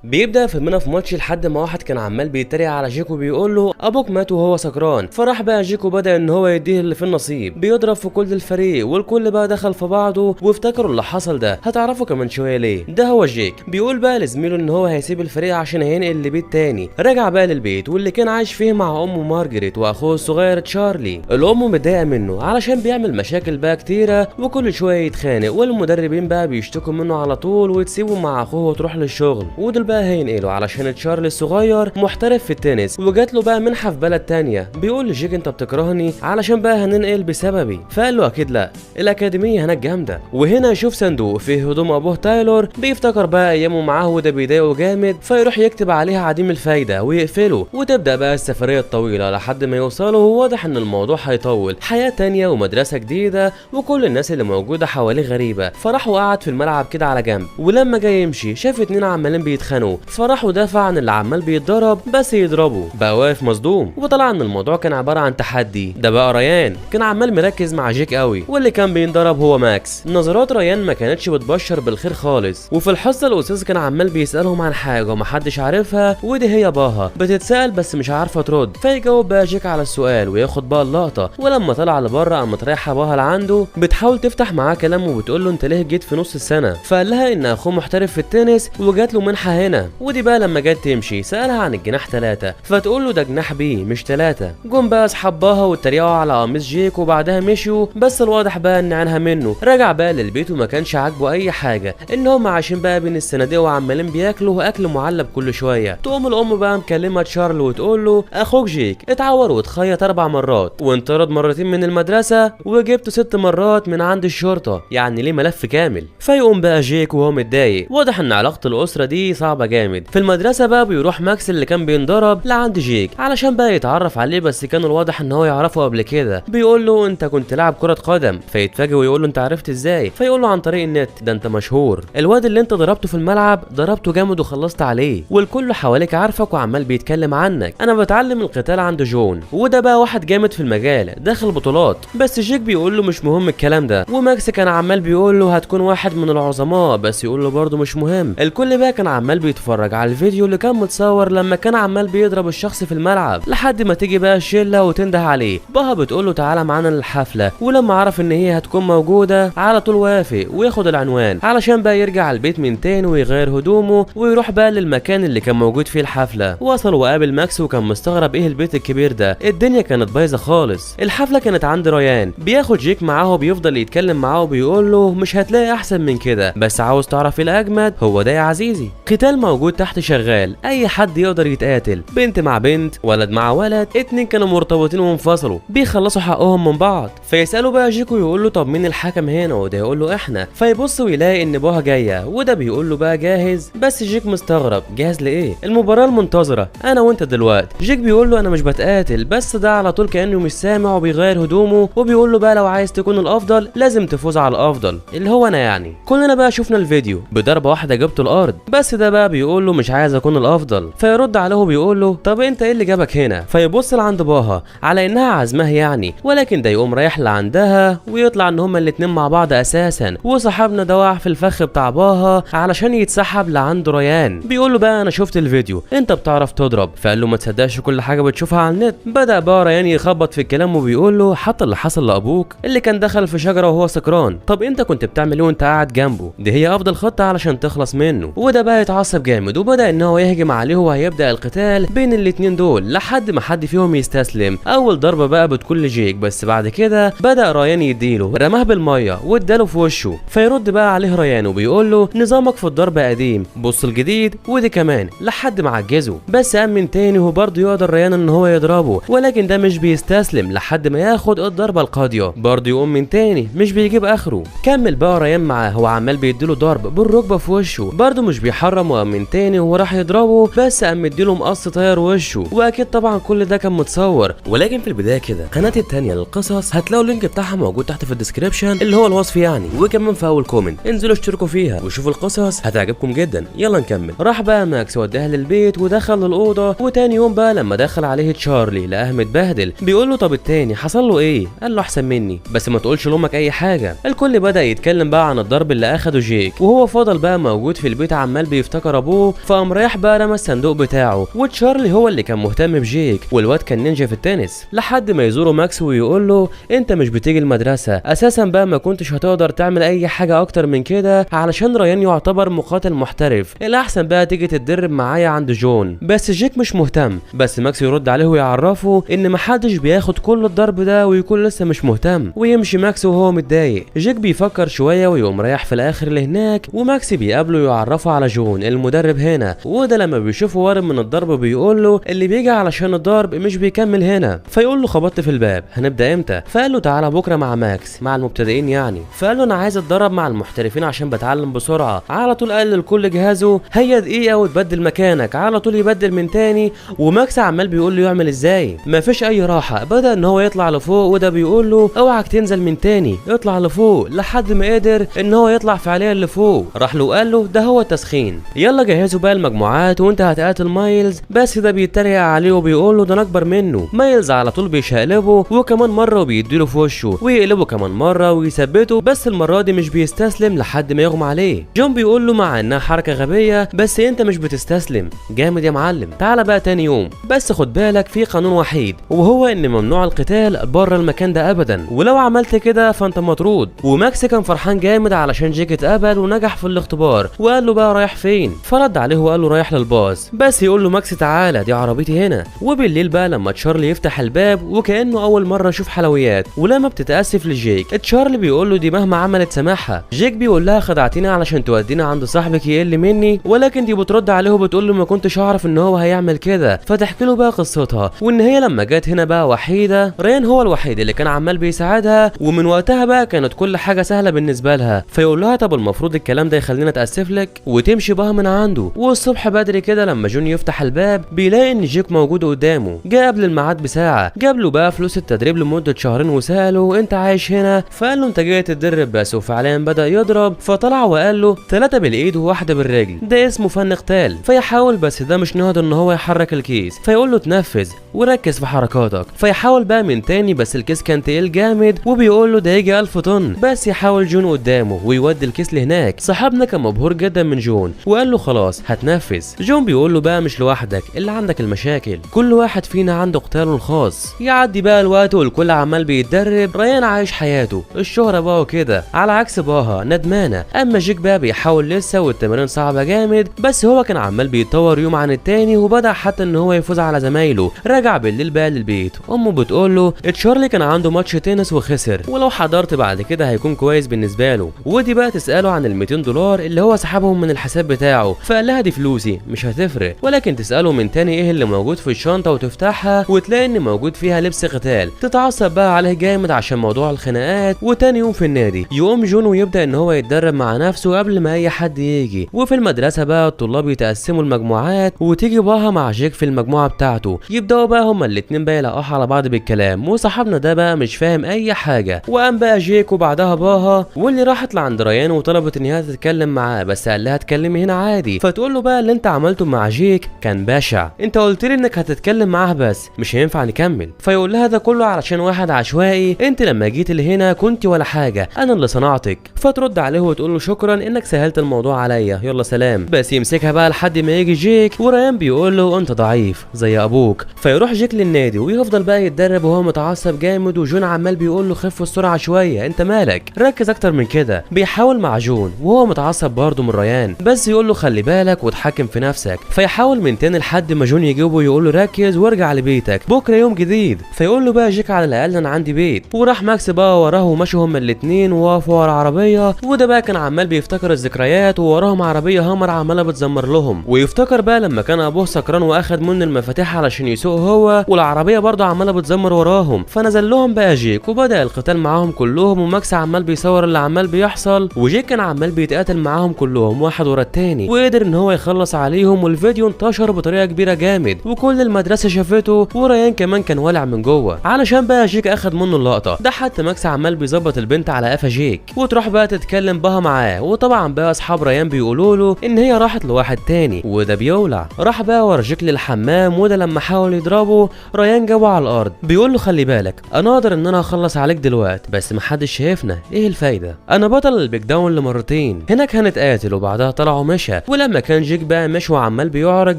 بيبدا فيلمنا في ماتش لحد ما واحد كان عمال بيتريق على جيك وبيقول له ابوك مات وهو سكران. فراح بقى جيك وبدا ان هو يديه اللي في النصيب، بيضرب في كل الفريق والكل بقى دخل في بعضه وافتكروا اللي حصل ده. هتعرفوا كمان شوية ليه. ده هو جيك بيقول بقى لزميله ان هو هيسيب الفريق عشان هينقل لبيت تاني. رجع بقى للبيت واللي كان عايش فيه مع امه مارجريت واخوه الصغير تشارلي. الام متضايقة منه علشان بيعمل مشاكل بقى كتيرة وكل شوية يتخانق، والمدربين بقى بيشتكوا منه على طول وتسيبه مع اخوه وتروح للشغل. ودول بقى هينقلوا علشان تشارلي الصغير محترف في التنس وجات له بقى منحه في بلد تانية. بيقول لجيك انت بتكرهني علشان بقى هننقل بسببي، فقال له اكيد لا، الاكاديمية هناك جامدة. وهنا يشوف صندوق فيه هدوم ابوه تايلور، بيفتكر بقى ايامه معاه وده بيضايقه جامد، فيروح يكتب عليها عديم الفايدة ويقفله. وتبدا بقى السفرية الطويلة لحد ما يوصلوا. وواضح ان الموضوع هيطول، حياة تانية ومدرسة جديدة وكل الناس اللي موجودة حواليه غريبة. فراح وقعد في الملعب كده على جنب، ولما جاي يمشي شاف اتنين عمالين بيتخانقوا، فراح ودافع عن اللي عمال بيتضرب بس يضربه. بقى واقف مصدوم، وطلع ان الموضوع كان عبارة عن تحدي. ده بقى ريان كان عمال مركز مع جيك قوي، واللي كان بينضرب هو ماكس. نظرات ريان ما كانتش بتبشر بالخير خالص. وفي الحصة الاستاذ كان عمال بيسالهم عن حاجة ومحدش عارفها، ودي هي باها بتتسال بس مش عارفه ترد. فيجاوب بقى جيك على السؤال وياخد بقى اللقطة. ولما طلع لبره قامت رايحة باها لعنده بتحاول تفتح معاه كلام وبتقول له انت ليه جيت في نص السنة؟ فقال لها ان اخوه محترف في التنس وجات له منحه هنا. ودي بقى لما جت تمشي سالها عن الجناح 3، فتقول له ده جناح B مش 3. جم بقى اصحاب باها واتريقوا على قميص جيك وبعدها مشيوا، بس الواضح بقى ان عينها منه. رجع بقى للبيت وما كانش عاجبه اي حاجة، ان هم عايشين بقى بين الصناديق وعمالين بياكلوا اكل معلب كل شوية. تقوم الام بقى مكلمه تشارل وتقول له اخوك جيك اتعور واتخيط 4 مرات وانطرد مرتين من المدرسة وجبته 6 مرات من عند الشرطة، يعني ليه ملف كامل. فيقوم بقى جيك وهو متضايق، واضح ان علاقة الاسرة دي صعبة جامد. في المدرسة بقى بيروح ماكس اللي كان بينضرب لعند جيك علشان بقى يتعرف عليه، بس كان الواضح ان هو يعرفه قبل كده. بيقول له انت كنت لاعب كره قدم، فيتفاجئ ويقول له انت عرفت ازاي؟ فيقول له عن طريق النت، ده انت مشهور، الواد اللي انت ضربته في الملعب ضربته جامد وخلصت عليه والكل حواليك عارفك وعمال بيتكلم عنك. انا بتعلم القتال عند جون، وده بقى واحد جامد في المجال داخل بطولات. بس جيك بيقول له مش مهم الكلام ده، وماكس كان عمال بيقول له هتكون واحد من العظماء، بس يقول له برضه مش مهم. الكل بقى كان عمال بيتفرج على الفيديو اللي كان متصور لما كان عمال بيضرب الشخص في الملعب، لحد ما تيجي بقى الشلة وتنده عليه. باها بتقول له تعالى معانا للحفله، ولما عرف ان هي هتكون موجودة على طول وافق وياخد العنوان علشان بقى يرجع البيت من تاني ويغير هدومه ويروح بقى للمكان اللي كان موجود فيه الحفلة. وصل وقابل ماكس وكان مستغرب ايه البيت الكبير ده، الدنيا كانت بايظة خالص. الحفلة كانت عند ريان، بياخد جيك معاه وبيفضل يتكلم معاه وبيقول له مش هتلاقي احسن من كده، بس عاوز تعرف الاجمد هو ده يا عزيزي. قتال موجود تحت شغال، اي حد يقدر يتقاتل، بنت مع بنت، ولد مع ولد، اتنين كانوا مرتبطين وانفصلوا، بيخلصوا حقهم من بعض. فيسالوا بقى جيك ويقول له طب مين الحكم هنا؟ وده يقول له احنا. فيبص ويلاقي ان باها جاية، وده بيقول له بقى جاهز، بس جيك مستغرب جاهز لايه؟ المباراة المنتظره انا وانت دلوقتي. جيك بيقول له انا مش بتقاتل، بس ده على طول كانه مش سامع وبيغير هدومه وبيقول له بقى لو عايز تكون الافضل لازم تفوز على الافضل اللي هو انا يعني. كلنا بقى شفنا الفيديو بضربه واحدة جبته الارض، بس ده بقى بيقول له مش عايز اكون الافضل. فيرد عليه وبيقول له طب انت ايه اللي جابك هنا؟ فيبص لعند باها على انها عزمها يعني، ولكن ده يقوم رايح لعندها ويطلع ان هما الاتنين مع بعض اساسا. وصاحبنا ده وقع في الفخ بتاع باها علشان يتسحب لعند ريان. بيقول له بقى انا شفت الفيديو انت بتعرف تضرب، فقال له ما تصدقش كل حاجة بتشوفها على النت. بدا بقى ريان يخبط في الكلام وبيقول له حتى اللي حصل لابوك اللي كان دخل في شجرة وهو سكران، طب انت كنت بتعمل ايه وانت قاعد جنبه؟ دي هي افضل خطه علشان تخلص منه. وده بقى يتعصب جامد وبدا ان هو يهجم عليه وهيبدا القتال بين الاتنين دول لحد ما حد فيهم يستسلم. اول ضربه بقى بتكون لجيك، بس بعد كده بدا ريان يديله، رماه بالمية واداله في وشه. فيرد بقى عليه ريان وبيقول له نظامك في الضرب قديم، بص الجديد ودي كمان، لحد ما عجزه. بس قام من تاني وبرضه يقدر ريان ان هو يضربه، ولكن ده مش بيستسلم لحد ما ياخد الضربة القاضية، برضه يقوم من تاني مش بيجيب اخره. كمل بقى ريان معاه هو عمال بيديله ضرب بالركبه في وشه، برضه مش بيحرم، وقام من تاني وهو راح يضربه بس قام مديله مقص طاير وشه. واكيد طبعا كل ده كان متصور. ولكن في البداية كده قناتي التانية للقصص هتلاقوا ال link بتاعها موجود تحت في ال description اللي هو الوصف يعني، وكمان في اول comment، انزلوا اشتركوا فيها وشوفوا القصص هتعجبكم جدا. يلا نكمل. راح بقى ماكس وداها للبيت ودخل للاوضه، وتاني يوم بقى لما دخل عليه تشارلي لقاه متبهدل. بيقول له طب التاني حصل له ايه؟ قال له احسن مني بس ما تقولش لامك اي حاجة. الكل بدا يتكلم بقى عن الضرب اللي اخده جيك، وهو فضل بقى موجود في البيت عمال بيفتكر افتكر ابوه، فقام رايح بقى رمى الصندوق بتاعه. وتشارلي هو اللي كان مهتم بجيك، والواد كان نينجا في التنس، لحد ما يزوره ماكس ويقول له انت مش بتيجي المدرسة اساسا بقى، ما كنتش هتقدر تعمل اي حاجة اكتر من كده علشان ريان يعتبر مقاتل محترف، الاحسن بقى تيجي تتدرب معايا عند جون. بس جيك مش مهتم، بس ماكس يرد عليه ويعرفه ان محدش بياخد كل الضرب ده ويكون لسه مش مهتم، ويمشي ماكس وهو متضايق. جيك بيفكر شوية ويقوم رايح في الاخر لهناك، وماكس بيقابله ويعرفه على جون المدرب هنا، وده لما بيشوفه وارم من الضرب بيقول له اللي بيجي علشان الضرب مش بيكمل هنا. فيقول له خبطت في الباب، هنبدا امتى؟ فقال له تعالى بكره مع ماكس مع المبتدئين يعني. فقال له انا عايز اتدرب مع المحترفين عشان بتعلم بسرعة. على طول قال للكل جهازه هيا دقيقة وتبدل مكانك، على طول يبدل من تاني، وماكس عمال بيقول له يعمل ازاي، مفيش اي راحة. بدا ان هو يطلع لفوق، وده بيقول له اوعك تنزل من تاني، اطلع لفوق، لحد ما قدر ان هو يطلع فعليا لفوق. راح له قال له ده هو التسخين، يلا جهزوا بقى المجموعات وانت هتقاتل مايلز. بس ده بيتريق عليه وبيقول له ده انا اكبر منه. مايلز على طول بيشقلبه وكمان مرة وبيديله في وشه ويقلبه كمان مرة ويثبته، بس المرة دي مش بيستسلم لحد ما يغمى عليه. جون بيقول له مع انها حركة غبية بس انت مش بتستسلم، جامد يا معلم، تعالى بقى تاني يوم، بس خد بالك في قانون وحيد وهو ان ممنوع القتال بره المكان ده ابدا، ولو عملت كده فانت مطرود. وماكس كان فرحان جامد علشان جيك اتقبل ونجح في الاختبار، وقال له بقى رايح فين؟ فرد عليه وقال له رايح للباص، بس يقول له ماكس تعالى دي عربيتي هنا. وبالليل بقى لما تشارلي يفتح الباب وكانه اول مرة يشوف حلويات، ولما بتتاسف لجيك تشارلي بيقول له دي مهما عملت سماحها. جيك بيقول لها خدعتيني علشان توديني عند صاحبك يقل مني، ولكن دي بترد عليه وبتقول له ما كنتش اعرف ان هو هيعمل كده. فتحكي له بقى قصتها، وان هي لما جت هنا بقى وحيده، ريان هو الوحيد اللي كان عمال بيساعدها، ومن وقتها بقى كانت كل حاجة سهلة بالنسبة لها. فيقول لها طب المفروض الكلام ده يخلينا اتاسف لك، وتمشي بقى من عنده. والصبح بدري كده لما جون يفتح الباب بيلاقي ان جيك موجود قدامه، جاء قبل الميعاد بساعة، جاب له بقى فلوس التدريب لمدة شهرين وساله انت عايش هنا؟ فقال له انت جاي تتدرب بس، وفعليا بدا يضرب. فطلع وقال له 3 بالايد وواحدة بالرجل، ده اسمه فن قتال. فيحاول بس ده مش نهض ان هو يحرك الكيس، فيقول له تنفذ وركز في حركاتك. فيحاول بقى من تاني بس الكيس كان تقيل جامد، وبيقول له ده يجي 1000 طن، بس يحاول جون قدامه ويودي الكيس لهناك. صاحبنا كان مبهور جدا من جون وقال له خلاص هتنفذ. جون بيقول له بقى مش لوحدك اللي عندك المشاكل، كل واحد فينا عنده قتاله الخاص. يعدي بقى الوقت والكل عمال بيتدرب، ريان عايش حياته الشهرة بقى وكده، على عكس باها ندمانة. اما جيك بقى بيحاول لسه والتمارين صعبة جامد، بس هو كان عمال بيتطور يوم عن التاني، وبدأ حتى ان هو يفوز على زمايله. رجع بالليل بقى للبيت، امه بتقول له تشارلي كان عنده ماتش تنس وخسر، ولو حضرت بعد كده هيكون كويس بالنسبة له. ودي بقى تسأله عن ال 200 دولار اللي هو سحبهم من الحساب بتاعه، فقال لها دي فلوسي مش هتفرق. ولكن تسأله من تاني ايه اللي موجود في الشنطة وتفتحها وتلاقي ان موجود فيها لبس قتال. تتعصب بقى عليه جامد عشان موضوع الخناقات. وتاني يوم في النادي يقوم جون ويبدأ ان هو يتدرب مع نفسه قبل ما اي حد يجي. وفي المدرسة بقى الطلاب يتقسموا المجموعات، وتيجي باها مع جيك في المجموعة بتاعته. يبدأوا بقى هما الاتنين بقى يلقحوا على بعض بالكلام، وصاحبنا ده بقى مش فاهم اي حاجة. وقام بقى جيك وبعدها باها، واللي راحت لعند ريان وطلبت ان هي تتكلم معاه، بس قال لها اتكلمي هنا عادي. فتقول له بقى اللي انت عملته مع جيك كان بشع، انت قلت لي انك هتتكلم معاه بس مش هينفع نكمل. فيقول لها ده كله علشان واحد عشوائي، انت لما جيت لهنا كنت ولا حاجة، انا اللي صنعتك. فترد عليه وتقول له شكرا انك سهلت الموضوع عليا، يلا سلام. بس يمسكها بقى لحد ما يجي جيك، وريان بيقول له انت ضعيف زي ابوك. فيروح جيك للنادي ويفضل بقى يتدرب وهو متعصب جامد، وجون عمال بيقول له خف السرعة شوية، انت مالك، ركز اكتر من كده. بيحاول مع جون وهو متعصب برضه من ريان، بس يقول له خلي بالك وتحكم في نفسك. فيحاول من تاني لحد ما جون يجيبه ويقول له ركز وارجع لبيتك، بكره يوم جديد. فيقول له بقى جيك على الاقل انا عندي بيت. وراح ماكس بقى وراه ومشوا هما الاتنين ووقفوا ورا عربية، وده بقى كان عمال بيفتكر الذكريات، ووراهم عربية هامر عماله بتزمر لهم. ويفتكر بقى لما كان ابوه سكران واخد منه المفاتيح علشان يسوق هو، والعربية برضه عماله بتزمر وراهم. فنزل لهم بقى جيك وبدا القتال معاهم كلهم، وماكس عمال بيصور اللي عمال بيحصل، وجيك كان عمال بيتقاتل معاهم كلهم واحد ورا التاني، وقدر ان هو يخلص عليهم. والفيديو انتشر بطريقة كبيرة جامد وكل المدرسة شافته، وريان كمان كان والع من جوه علشان بقى جيك اخد منه اللقطة ده. حتى ماكس عمال بيظبط البنت على قفا جيك، وتروح بقى تتكلم بها معاه. وطبعا بقى اصحاب ريان بيقولوا له ان هي راحت لواحد تاني، وده بيولع. راح بقى ورا جيك للحمام، وده لما حاول يضربه ريان جابه على الارض، بيقول له خلي بالك انا اقدر ان انا اخلص عليك دلوقتي، بس محدش شايفنا، ايه الفايدة، انا بطل ال big down لمرتين، هناك هنتقاتل. وبعدها طلع ومشى. كده. ولما كان جيك بقى ماشي وعمال بيعرج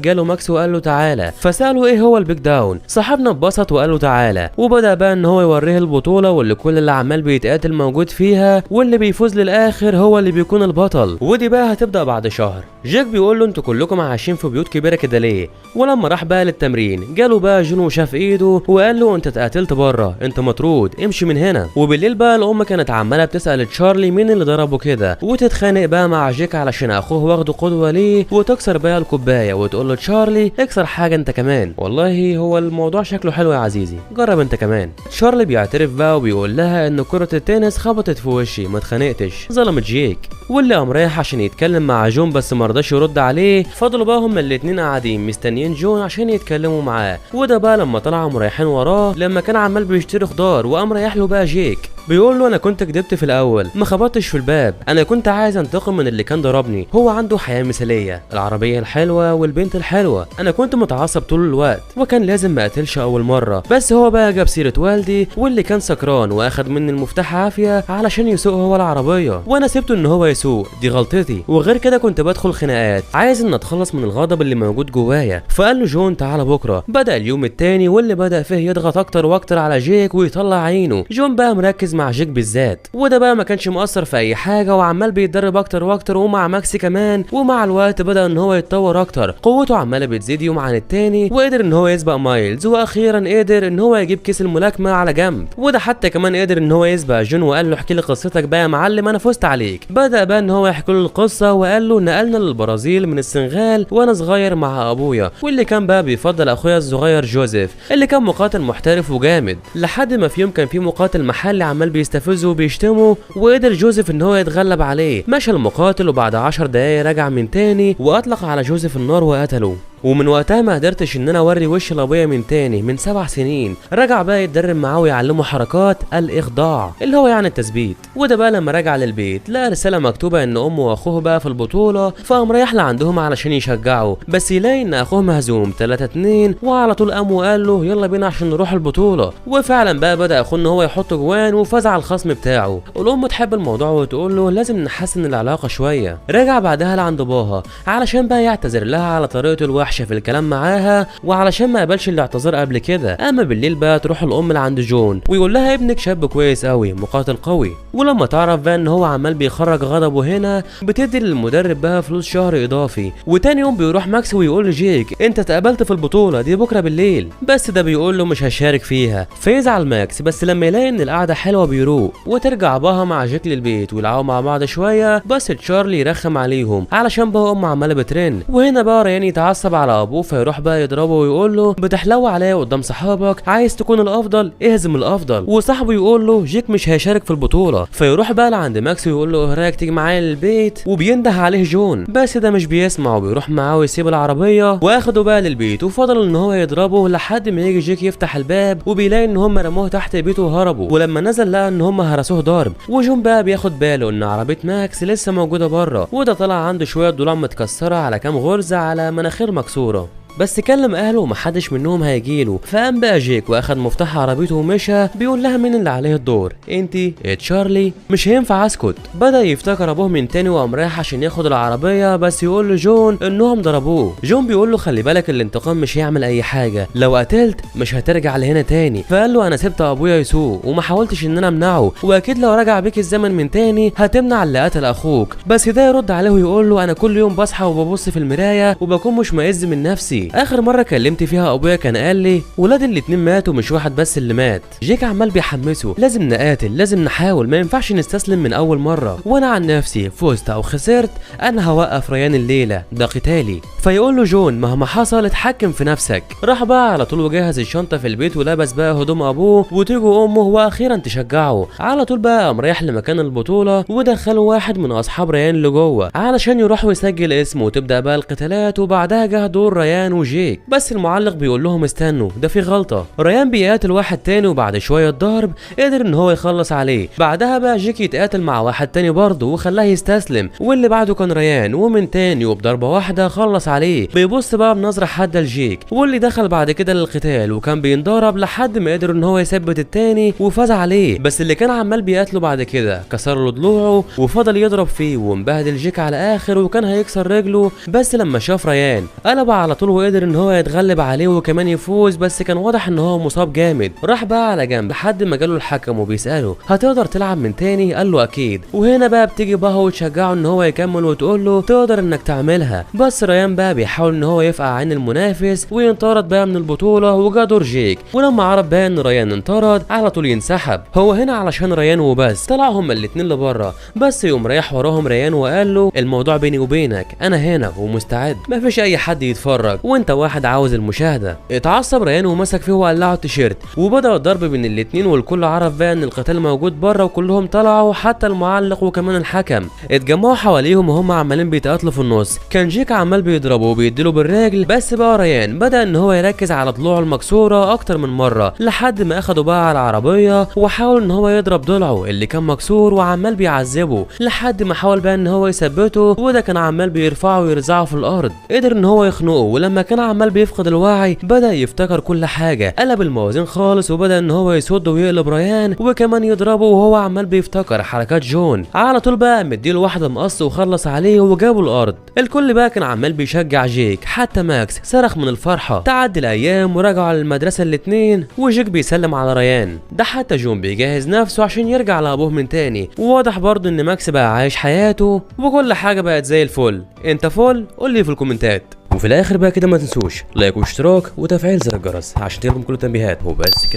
جاله ماكس وقال له تعالى، فساله ايه هو ال Big Down. صاحبنا اتبسط وقال له تعالى، وبدا بقى ان هو يوريه البطولة واللي كل اللي عمال بيتقاتل موجود فيها، واللي بيفوز للاخر هو اللي بيكون البطل، ودي بقى هتبدا بعد شهر. جيك بيقول له انتوا كلكم عايشين في بيوت كبيرة كده ليه؟ ولما راح بقى للتمرين جاله بقى جون وشاف ايده وقال له انت اتقاتلت بره، انت مطرود، امشي من هنا. وبالليل بقى الام كانت عماله بتسال تشارلي مين اللي ضربه كده، وتتخانق بقى مع جيك علشان اخوه واخده قدوة ليه، وتكسر بقى الكوباية وتقول له تشارلي اكسر حاجة انت كمان. والله هو الموضوع شكله حلو يا عزيزي، جرب انت كمان. تشارلي بيعترف بقى وبيقول لها ان كره التنس خبطت في وشي، ما اتخانقتش، ظلمت جيك. واللي قام رايح عشان يتكلم مع جون بس ما رضاش يرد عليه، فضلوا بقى هما الاتنين قاعدين مستنيين جون عشان يتكلموا معاه. وده بقى لما طلعوا مريحين وراه لما كان عمال بيشتري خضار، وقام رايح له بقى جيك بيقول له انا كنت كدبت في الاول، ما خبطتش في الباب، انا كنت عايز انتقم من اللي كان ضربني، هو عنده حياة مثاليه، العربية الحلوة والبنت الحلوة، انا كنت متعصب طول الوقت وكان لازم ما اقتلش اول مرة، بس هو بقى جاب سيره والدي واللي كان سكران واخد مني المفتاح عافية علشان يسوق هو العربية، وانا سبته ان هو يسوق، دي غلطتي، وغير كده كنت بدخل خناقات، عايز ان اتخلص من الغضب اللي موجود جوايا. فقال له جون تعالى بكره. بدا اليوم التاني واللي بدا فيه يضغط اكتر واكتر على جيك ويطلع عينه. جون بقى مركز مع جيك بالذات، وده بقى ما كانش مقصر في اي حاجة وعمال بيتدرب اكتر واكتر، ومع ماكس كمان. ومع الوقت بدا ان هو يتطور اكتر، قوته عماله بتزيد يوم عن التاني، وقدر ان هو يسبق مايلز، واخيرا قدر ان هو يجيب كيس الملاكمة على جنب. وده حتى كمان قدر ان هو يسبق جون وقال له احكي لي قصتك بقى يا معلم، انا فزت عليك. بدا بقى ان هو يحكي له القصة وقال له نقلنا للبرازيل من السنغال وانا صغير مع ابويا، واللي كان بقى بيفضل اخويا الصغير جوزيف اللي كان مقاتل محترف وجامد، لحد ما في يوم كان في مقاتل محلي عمال بيستفزه وبيشتمه، وقدر جوزيف ان هو يتغلب عليه. مشى المقاتل وبعد 10 دقايق رجع من تاني واطلق على جوزيف النار وقتله. ومن وقتها ما قدرتش ان انا اوري وش لابويا من تاني من 7 سنين. رجع بقى يتدرب معاه ويعلمه حركات الاخضاع اللي هو يعني التثبيت. وده بقى لما رجع للبيت لقى رسالة مكتوبة ان امه واخوه بقى في البطولة، فقام رايح لعندهم علشان يشجعه، بس يلاقي ان اخوه مهزوم 3-2، وعلى طول قام وقال له يلا بينا عشان نروح البطولة. وفعلا بقى بدا اخوه ان هو يحط جوان وفاز على الخصم بتاعه. الام تحب الموضوع وتقول له لازم نحسن العلاقة شوية. رجع بعدها لعند باها علشان بقى يعتذر لها على طريقته الوحشة في الكلام معاها، وعلشان ما قبلش الاعتذار قبل كده. اما بالليل بقى تروح الام لعند جون ويقول لها ابنك شاب كويس قوي، مقاتل قوي. ولما تعرف بقى ان هو عمال بيخرج غضبه هنا بتدي للمدرب بقى فلوس شهر اضافي. وتاني يوم بيروح ماكس ويقول لجيك انت اتقبلت في البطولة دي بكره بالليل، بس ده بيقول له مش هشارك فيها. فيزعل ماكس، بس لما يلاقي ان القعدة حلوة بيروق. وترجع باها مع جيك للبيت ويلعبوا مع بعض شوية، بس تشارلي يرخم عليهم علشان بقى امه عماله بترن. وهنا بقى ريان يتعصب على ابوه فيروح بقى يضربه ويقول له بتحلو عليا قدام صحابك، عايز تكون الافضل اهزم الافضل. وصاحبه يقول له جيك مش هيشارك في البطولة. فيروح بقى لعند ماكس ويقول له ايه رايك تيجي معايا للبيت، وبينده عليه جون بس ده مش بيسمع وبيروح معاه ويسيب العربية واخده بقى للبيت. وفضل ان هو يضربه لحد ما يجي جيك يفتح الباب وبيلاقي ان هم رموه تحت بيته وهربوا. ولما نزل لقى ان هم هرسوه ضرب. وجون بقى بياخد باله ان عربية ماكس لسه موجودة بره، وده طلع عنده شوية ضلوع متكسره على كام غرزه على مناخير مكسورة، بس كلم اهله ومحدش منهم هيجيله. فقام بقى جيك واخد مفتاح عربيته ومشى، بيقول لها مين اللي عليه الدور، انتي تشارلي، مش هينفع اسكت. بدا يفتكر ابوه من تاني وقام رايح عشان ياخد العربية، بس يقول له جون انهم ضربوه. جون بيقول له خلي بالك الانتقام مش هيعمل اي حاجة، لو قتلت مش هترجع لهنا تاني. فقال له انا سبت ابويا يسوق وما حاولتش ان انا امنعه، واكيد لو رجع بيك الزمن من تاني هتمنع اللي قتل اخوك. بس ده يرد عليه ويقول له انا كل يوم بصحى وببص في المراية وبكون مشمئز من نفسي، اخر مرة كلمت فيها ابويا كان قال لي ولاد الاتنين ماتوا مش واحد بس اللي مات. جيك عمال بيحمسه لازم نقاتل، لازم نحاول، ما ينفعش نستسلم من اول مرة، وانا عن نفسي فزت او خسرت انا هوقف ريان الليلة، ده قتالي. فيقول له جون مهما حصل اتحكم في نفسك. راح بقى على طول وجهز الشنطة في البيت ولبس بقى هدوم ابوه، وتيجي امه واخيرا تشجعه. على طول بقى قام رايح لمكان البطولة ودخلوا واحد من اصحاب ريان لجوه علشان يروح ويسجل اسمه، وتبدا بقى القتالات. وبعدها جه دور ريان وجيك، بس المعلق بيقول لهم استنوا ده في غلطه. ريان بيقاتل واحد تاني وبعد شوية ضرب قدر ان هو يخلص عليه. بعدها بقى جيك يتقاتل مع واحد تاني برضه وخلاه يستسلم، واللي بعده كان ريان، ومن تاني وبضربه واحدة خلص عليه. بيبص بقى بنظره حادة لجيك، واللي دخل بعد كده للقتال وكان بينضرب لحد ما قدر ان هو يثبت التاني وفاز عليه. بس اللي كان عمال بيقاتله بعد كده كسر له ضلوعه وفضل يضرب فيه ومبهدل جيك على اخر وكان هيكسر رجله، بس لما شاف ريان قلب على طول وقدر ان هو يتغلب عليه وكمان يفوز، بس كان واضح ان هو مصاب جامد. راح بقى على جنب لحد ما جاله الحكم وبيساله هتقدر تلعب من تاني؟ قال له اكيد. وهنا بقى بتيجي باهو وتشجعه ان هو يكمل وتقول له تقدر انك تعملها، بس ريان بقى بيحاول ان هو يفقع عين المنافس وينطرد بقى من البطولة. وجا دور جيك، ولما عرف بقى ان ريان انطرد على طول ينسحب هو هنا علشان ريان وبس. طلعوا هما الاتنين لبره، بس يقوم رايح وراهم ريان وقال له الموضوع بيني وبينك، انا هنا ومستعد، مفيش اي حد يتفرج وانت واحد عاوز المشاهدة. اتعصب ريان ومسك فيه وقلعه التيشيرت، وبدا الضرب بين الاتنين، والكل عرف بقى ان القتال موجود بره وكلهم طلعوا حتى المعلق وكمان الحكم اتجمعوا حواليهم وهم عمالين بيتقاتلوا في النص. كان جيك عمال بيضربه وبيديله بالرجل، بس بقى ريان بدا ان هو يركز على ضلوعه المكسورة اكتر من مرة لحد ما اخده بقى على العربية وحاول ان هو يضرب ضلعه اللي كان مكسور وعمال بيعذبه لحد ما حاول بقى ان هو يثبته، وده كان عمال بيرفعه ويرزعه في الارض، قدر ان هو يخنقه. ولما كان عمال بيفقد الوعي بدا يفتكر كل حاجة، قلب الموازين خالص وبدا ان هو يصد ويقلب ريان وكمان يضربه وهو عمال بيفتكر حركات جون. على طول بقى مديله واحدة مقص وخلص عليه وجابه الارض. الكل بقى كان عمال بيشجع جيك، حتى ماكس صرخ من الفرحة. تعدي الايام ورجعوا على المدرسة الاثنين، وجيك بيسلم على ريان، ده حتى جون بيجهز نفسه عشان يرجع لابوه من تاني. وواضح برضه ان ماكس بقى عايش حياته وكل حاجة بقت زي الفل. انت فل؟ قول لي في الكومنتات. وفي الاخر بقى كده ما تنسوش like واشتراك وتفعيل زر الجرس عشان تجيلكم كل التنبيهات. وبس كده.